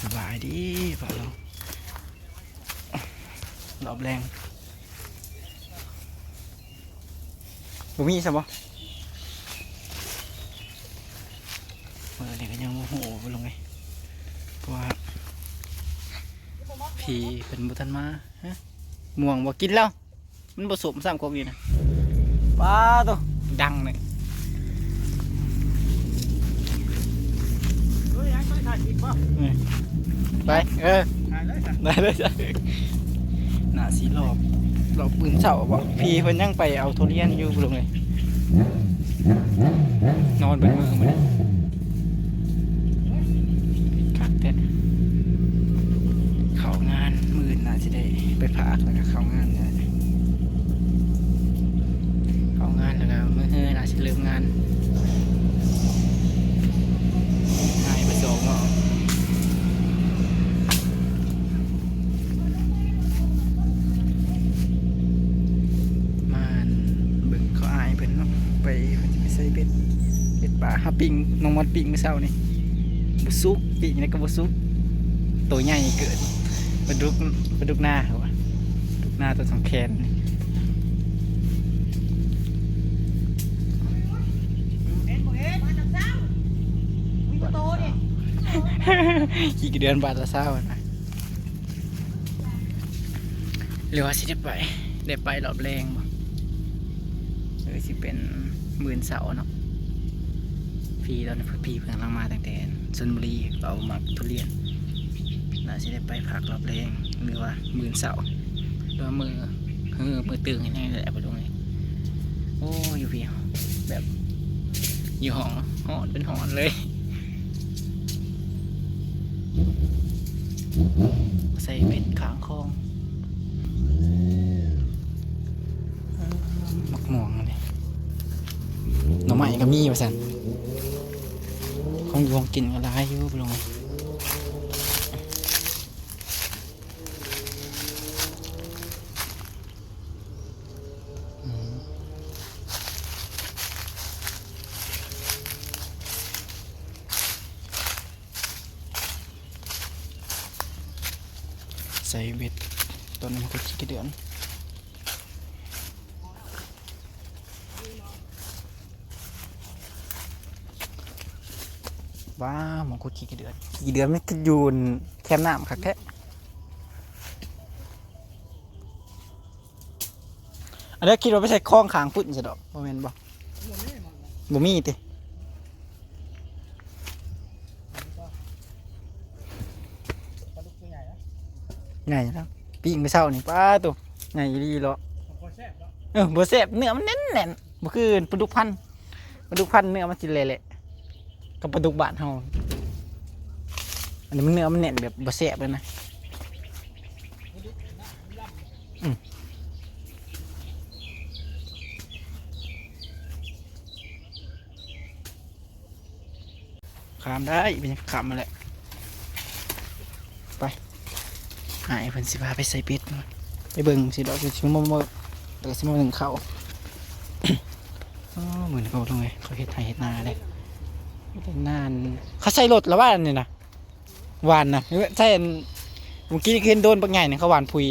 ສະບາຍດີ ພາລົງ ລອບແລງ ບໍ່ມີຊະບໍ່? ມື້ນີ້ກໍຍັງບໍ່ຮູ້ ບໍ່ລົງເລີຍ ເພາະວ່າ ພີ່ເພິ່ນບໍ່ທັນມາ. ຮະ ມ່ວງບໍ່? ກິນແລ້ວ ມັນບໍ່ສົມຊ້ຳ ກົກນີ້ນະ. ປາໂຕ ດັງເລີຍ. ເອີ ໄປ ເອີ ໄດ້ເລີຍ ໄດ້ເລີຍ. ໜ້າຊິລອບ ລອບມື້ເຊົ້າບໍ? ພີ່ເພິ່ນຍັງໄປເອົາທຸລຽນຢູ່ພຸ້ນເລີຍ. ນອນເບິດມື້ມື້ນີ້ ຄັກແທ້. ເຂົ້າງານ ມື້ອື່ນໜ້າຊິໄດ້ໄປພາກ ແລ້ວກໍເຂົ້າງານແລ້ວ ເຂົ້າງານແລ້ວກໍມື້ຮືໜ້າຊິເລີ່ມງານ. ງ່າຍໄປສອງເນາະ. ມາເບິ່ງເຂົາອ້າຍເພິ່ນເນາະ ໄປ ເພິ່ນຊິໄປໃສ່ເບັດ ເບັດປາ. ຫາປີ້ງ ນ້ອງມອດປີ້ງມື້ເຊົ້ານີ້ ບໍ່ສຸກ ປີ້ງແລ້ວກໍບໍ່ສຸກ ໂຕໃຫຍ່ເກີນ. ປາດຸກ ປາດຸກນາເຂົາວ່າ ດຸກນາໂຕສ່ຳແຂນນີ້. ເຫັນບໍ່ເຫັນ ມາແຕ່ເຊົ້າ ມີແຕ່ໂຕນີ້ ຂີ້ກະເດືອນບາດລະຊາວນະ. ຫຼືວ່າຊິໄດ້ໄປ ໄດ້ໄປລອບແລງບໍ່? ເອີ ຊິເປັນມື້ເຊົ້າເນາະ. ພີ່ຕອນນີ້ ພີ່ເພິ່ນກຳລັງມາຕັ້ງແຕ່ຊົນບຸລີ ເຂົາມັກທຸລຽນ ໜ້າຊິໄດ້ໄປພາກລອບແລງ ຫຼືວ່າມື້ເຊົ້າ ຫຼືວ່າມື້ ເອີ ມື້ຕື່ນນີ້ແຫຼະ ບໍ່ຮູ້. ໂອ້ ຢູ່ພີ້ແບບ ຢູ່ຫ້ອງຮ້ອນເປັນຮ້ອນເລີຍ. ໃສ່ເບັດຂ້າງຄອງ. ເອີ ໝາກມ່ວງອັນນີ້ ໜໍ່ໄມ້ກໍມີວ່າຊັ້ນ. ຂອງຢູ່ຂອງກິນກໍຫຼາຍຢູ່ ບໍ່ລົງ. ອືມ ໃສ່ເບັດ ຕອນນີ້ມັນກໍຂີ້ກະເດືອນ. ວ້າວ ມັງຄຸດຂີ້ກະເດືອນ ຂີ້ກະເດືອນມັນຄືຢູ່ແຄມນ້ຳຄັກແທ້. ອັນນີ້ຄິດວ່າໄປໃສ່ຄອງຂ້າງພຸ້ນຊະດອກ ບໍ່ແມ່ນບໍ່? ບໍ່ມີ ບໍ່ມີຕິ? ປາດຸກຕົວໃຫຍ່ນະ ໃຫຍ່ນະ ປີ້ງມື້ເຊົ້ານີ້ ປາໂຕ ໃຫຍ່ອີ່ຫຼີເລາະ. ບໍ່ແຊບເນາະ ເອີ ບໍ່ແຊບ ເນື້ອມັນແໜ້ນໆ ບໍ່ຄືປາດຸກພັນ ປາດຸກພັນເນື້ອມັນຊິແຫຼະໆ ກັບປາດຸກບ້ານເຮົາ. ອັນນີ້ມັນເນື້ອມັນແໜ້ນແບບບໍ່ແຊບເລີຍນະ. ອືມ ຂ້າມໄດ້ ເປັນຫຍັງຂ້າມມາແຫຼະ. ໄປ ອ້າຍເພິ່ນຊິພາໄປໃສ່ເບັດ ໄປເບິ່ງຊິດອກ ຊິມາເບິ່ງ ແລ້ວກໍຊິມາເບິ່ງເຂົ້າ. ອໍ ມື້ນີ້ເຂົາລົງເລີຍ ເຂົາເຮັດໄຮ່ເຮັດນາເດ້ ເຮັດນາ. ເຂົາໃສ່ລົດລະວ່າອັນນີ້ນະ ຫວ່ານນະ ໃສ່ອັນ ມື້ກີ້ນີ້ເຫັນໂດຣນບັກໃຫຍ່ໜຶ່ງ ເຂົາຫວ່ານປຸ໋ຍ.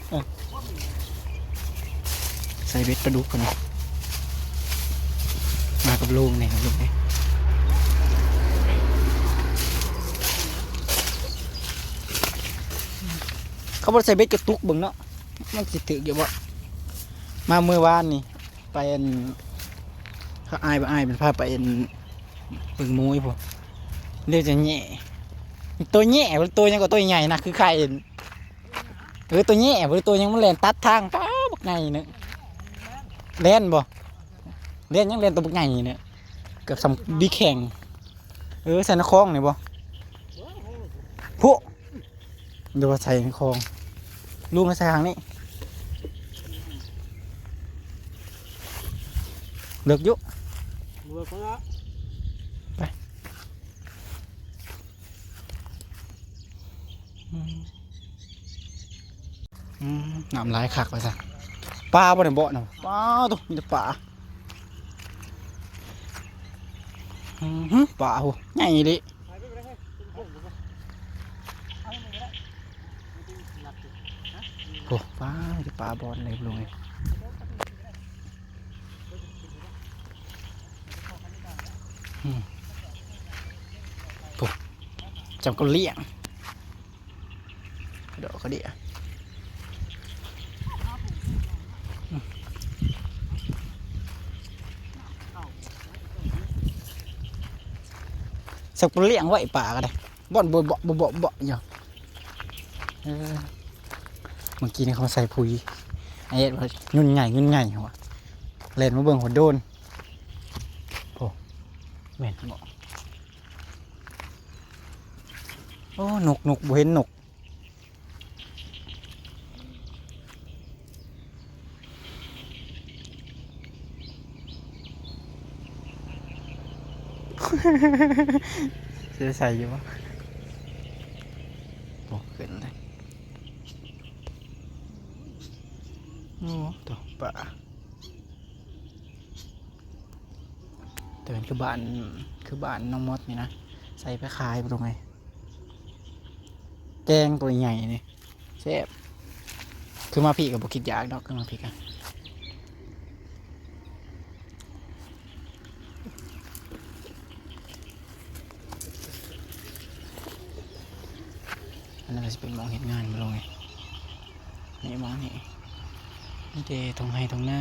ເອີ ໃສ່ເບັດປາດຸກພຸ້ນນະ ມາກັບລຸງນີ້ ລຸງນີ້. ເຂົາບໍ່ໄດ້ໃສ່ເບັດກະຕຸກເບິ່ງເນາະ ມັນຊິຖືກຢູ່ບໍ່? ມາມື້ວານນີ້ ໄປອັນ ເຂົາ ອ້າຍ ອ້າຍເພິ່ນພາໄປອັນ ເບິ່ງໝູຢູ່ພຸ້ນ ເດ ຈະແຍ່ ໂຕແຍ່ ໂຕຫຍັງກໍໂຕໃຫຍ່ນະ ຄືໄຂ່ ເອີ ໂຕແຍ່ ໂຕຫຍັງມັນແລ່ນຕັດທາງ ປ້າ ບັກໃຫຍ່ເນາະ ແລ່ນບໍ່ ແລ່ນຫຍັງ ແລ່ນໂຕບັກໃຫຍ່ເນາະ ເກືອບສ່ຳບີແຂ່ງ. ເອີ ໃສ່ໃນຄອງນີ້ບໍ່? ພຸ້ນ ຫຼືວ່າໃສ່ໃນຄອງ? ລຸງໃສ່ທາງນີ້ ເລິກຢູ່ ເລິກພຸ້ນລະ ໄປ. ອືມ ອືມ ນ້ຳຫຼາຍຄັກວ່າຊັ້ນ ປາບໍ່ໄດ້ເບາະນະ ປາໂຕ ມີແຕ່ປາ. ອືມ ປາ ໂຫ ໃຫຍ່ອີ່ຫຼີ. ໄປໄປໄປໄປ ເປັນຜົ້ງບໍ່? ໂອ້ ປາ ມີແຕ່ປາບ່ອນເລີຍ ລຸງເອີຍ. ອືມ ໂອ້ ຈຳກໍລ້ຽງ ກະດອກກະເດຍ. ອືມ ສັກປະລ້ຽງໄວ້ປາກໍໄດ້ ບ່ອນບໍ່ເບາະ ບໍ່ເບາະ ບໍ່ເບາະຢູ່. ເອີ ເມື່ອກີ້ນີ້ເຂົາໃສ່ປຸຍ ໄອ້ເອັດວ່າຫຍຸ້ນໃຫຍ່ ຫຍຸ້ນໃຫຍ່ ເຂົາວ່າ ແລ່ນມາເບິ່ງໂຫດໂດນ. ໂອ້ ແມ່ນບໍ່? ໂອ້ ນົກ ນົກ ບໍ່ເຫັນນົກ. ຊິໄດ້ໃສ່ຢູ່ບໍ່? ບໍ່ຂຶ້ນເລີຍ. ໂອ້ ໂຕປາ ແຕ່ມັນຄືບ້ານ ຄືບ້ານນ້ອງມອດນີ້ນະ ໃສ່ໄປຂາຍບໍ່ ຫຼືວ່າ ແກງໂຕໃຫຍ່ນີ້ແຊບ. ຄືມາພີ້ກໍບໍ່ຄິດຢາກດອກ ຄືມາພີ້ກະ ອັນນັ້ນກໍຊິເປັນໝ່ອງເຮັດງານ ພີ່ນ້ອງເອີຍ. ນີ້ ໝ່ອງນີ້ມີແຕ່ທົ່ງໄຮ່ທົ່ງນາ.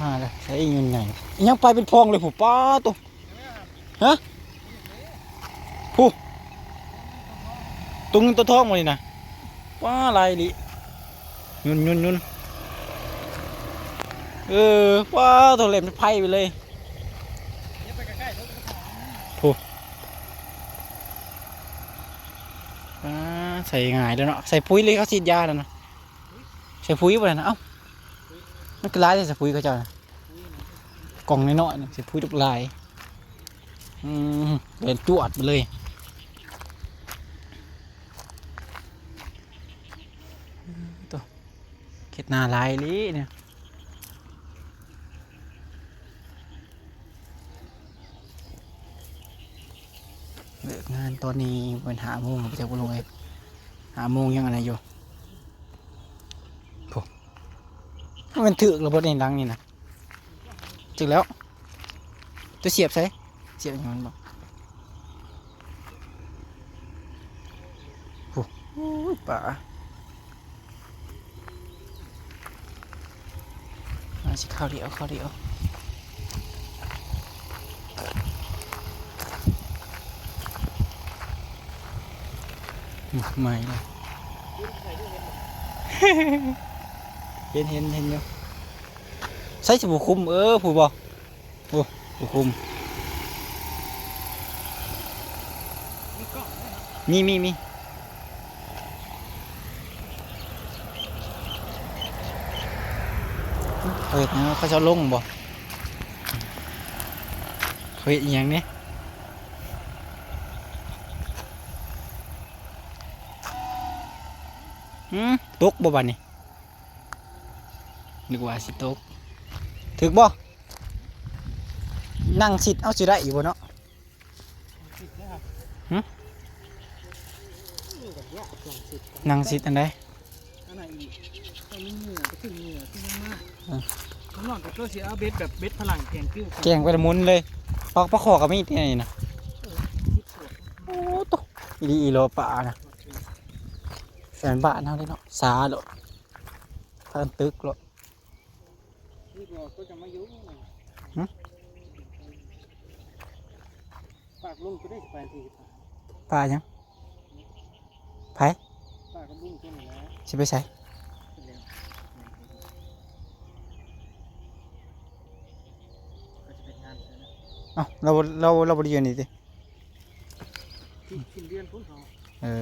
ມາແລ້ວ ໃສ່ຫຍຸ້ນໃຫຍ່ ອີຫຍັງໄປເປັນພອງເລີຍພຸ້ນ ປາໂຕ. ຮະ ພຸ້ນ ຕົວເງິນຕົວທອງບໍ່ນີ້ນະ ປາ ຫຼາຍອີ່ຫຼີ. ຫຍຸ້ນ ຫຍຸ້ນ ຫຍຸ້ນ ເອີ ປາໂຕ ເຫຼັ້ນເປັນໄພໄປເລີຍ ພຸ້ນ. ປາ ໃສ່ງ່າຍແລ້ວເນາະ ໃສ່ປຸຍເລີຍ ເຂົາສີດຢາແລ້ວນະ ໃສ່ປຸຍບໍ່ນັ້ນນະ. ເອົ້າ ມັນຄືຫຼາຍແທ້ ໃສ່ປຸຍເຂົາເຈົ້ານະ ກ່ອງນ້ອຍໆນະ ໃສ່ປຸຍບັກຫຼາຍ. ອືມ ແລ່ນຈວດໄປເລີຍ. ໂຕ ເຂດນາຫຼາຍອີ່ຫຼີນີ້. ເລີກງານຕອນນີ້ແມ່ນຫ້າໂມງແລ້ວ ບໍ່ຈັກບໍ່ລົງເລີຍ ຫ້າໂມງຍັງອັນນັ້ນຢູ່. ໂອ້ ມັນຖືກແລ້ວບໍ່ໃນຫຼັງນີ້ນະ? ຖືກແລ້ວ. ຈະສຽບໃສ? ສຽບຫຍັງມັນບໍ່? ໂອ້ ໂອ້ຍ ປາ ມາຊິ ເຂົ້າດຽວ ເຂົ້າດຽວ. ອືມ ໃໝ່ເລີຍ ເຫັນ ເຫັນ ເຫັນຢູ່. ໃສຊິບໍ່ຄຸມ? ເອີ ຜູ້ບໍ່? ໂອ້ ຜູ້ຄຸມ ມີ ມີ ມີ. ເຂົາເຮັດຫຍັງ? ເຂົາເຈົ້າລົງບໍ່? ເຂົາເຮັດອີ່ຫຍັງນີ້? ຫື ຕົກບໍ່ບາດນີ້? ນຶກວ່າຊິຕົກ. ຖືກບໍ່? ນັ່ງຊິດເອົາຊິໄດ້ຢູ່ບໍ່ເນາະ? ຫຶ? ນັ່ງຊິດອັນໃດ? ອັນນັ້ນອີກ ມັນມີເຫຍື່ອ ໄປຂຶ້ນເຫຍື່ອຂຶ້ນມາ. ເອີ ນ້ອງກໍຄືຊິເອົາເບັດແບບເບັດຝຣັ່ງແກງກິ້ວ ແກງໄປລະມຸນເລີຍ. ປາ ປາຄໍ່ກໍມີທີ່ນີ້ນະ. ເອີ ໂອ້ໂຕ ອີ່ຫຼີອີ່ຫຼໍປານະ. ແມ່ນບ້ານເຮົາເດ້ເນາະ ສາໂລດ ພາກັນຕຶກໂລດ. ນີ້ກໍ ກໍຈະມາຢູ່ ຫຶ? ປາກລຸງກໍໄດ້ຊິໄປທີ່ ປາຫຍັງ? ໃຜ? ປາກລຸງຕົວນີ້ແຫຼະ. ຊິໄປໃສ? ເອົ້າ ລາວ ລາວ ລາວບໍ່ໄດ້ຢູ່ນີ້ຕິ? ສິ້ນ ສິ້ນເດືອນພຸ້ນເຂົາ. ເອີ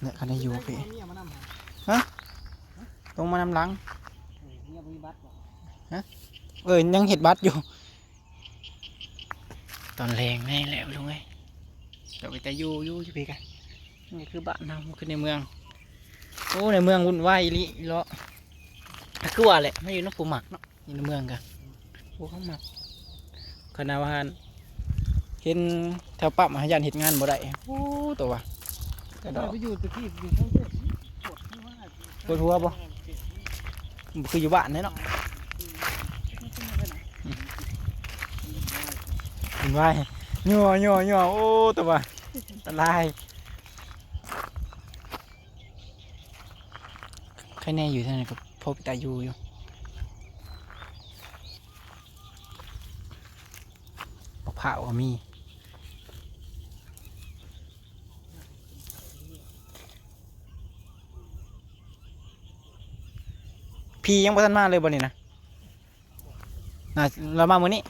ແລະ ຄັນໄດ້ຢູ່ພີ້ ເມຍມານຳຫາ. ຮະ? ລົງມານຳຫຼັງ. ເອີ ເມຍບໍ່ມີບັດບໍ່? ຮະ? ເອີ ຍັງເຮັດບັດຢູ່. ຕອນແລງແນ່ແຫຼະລຸງເອີຍ ເຈົ້າໄປແຕ່ຢູ່ ຢູ່ ຢູ່ພີ້ກະ ນີ້ຄືບ້ານເຮົາ ຄືໃນເມືອງ. ໂອ້ ໃນເມືອງວຸ່ນວາຍອີ່ຫຼີເລາະ ຄືວ່າແຫຼະ ມາຢູ່ນຳຜູ້ມັກເນາະ. ຢູ່ໃນເມືອງກະ ໂອ້ ເຂົາມັກ ຂະໜາດວ່າຫັ້ນ ເຫັນແຖວປ້ຳຫາຢ້ານເຮັດງານບໍ່ໄດ້. ໂອ້ ໂຕວ່າ ກະດອກ ໄປຢູ່ແຕ່ພີ້ ຢູ່ທາງເທິງ ປວດຫົວບໍ່? ບໍ່ຄືຢູ່ບ້ານເດ້ເນາະ. ອືມ ເປັນຫວັດ ໂອ້ ໂຕວ່າ ອັນຕະລາຍ. ໃຄແນ່ຢູ່ທາງນັ້ນກໍພໍເປັນຕາຢູ່ຢູ່. ບັກພ້າວກໍມີ. ພີຍັງບໍ່ທັນມາເລີຍບໍ່ນີ້ນະ? ນະ ລາວມາມື້ນີ້.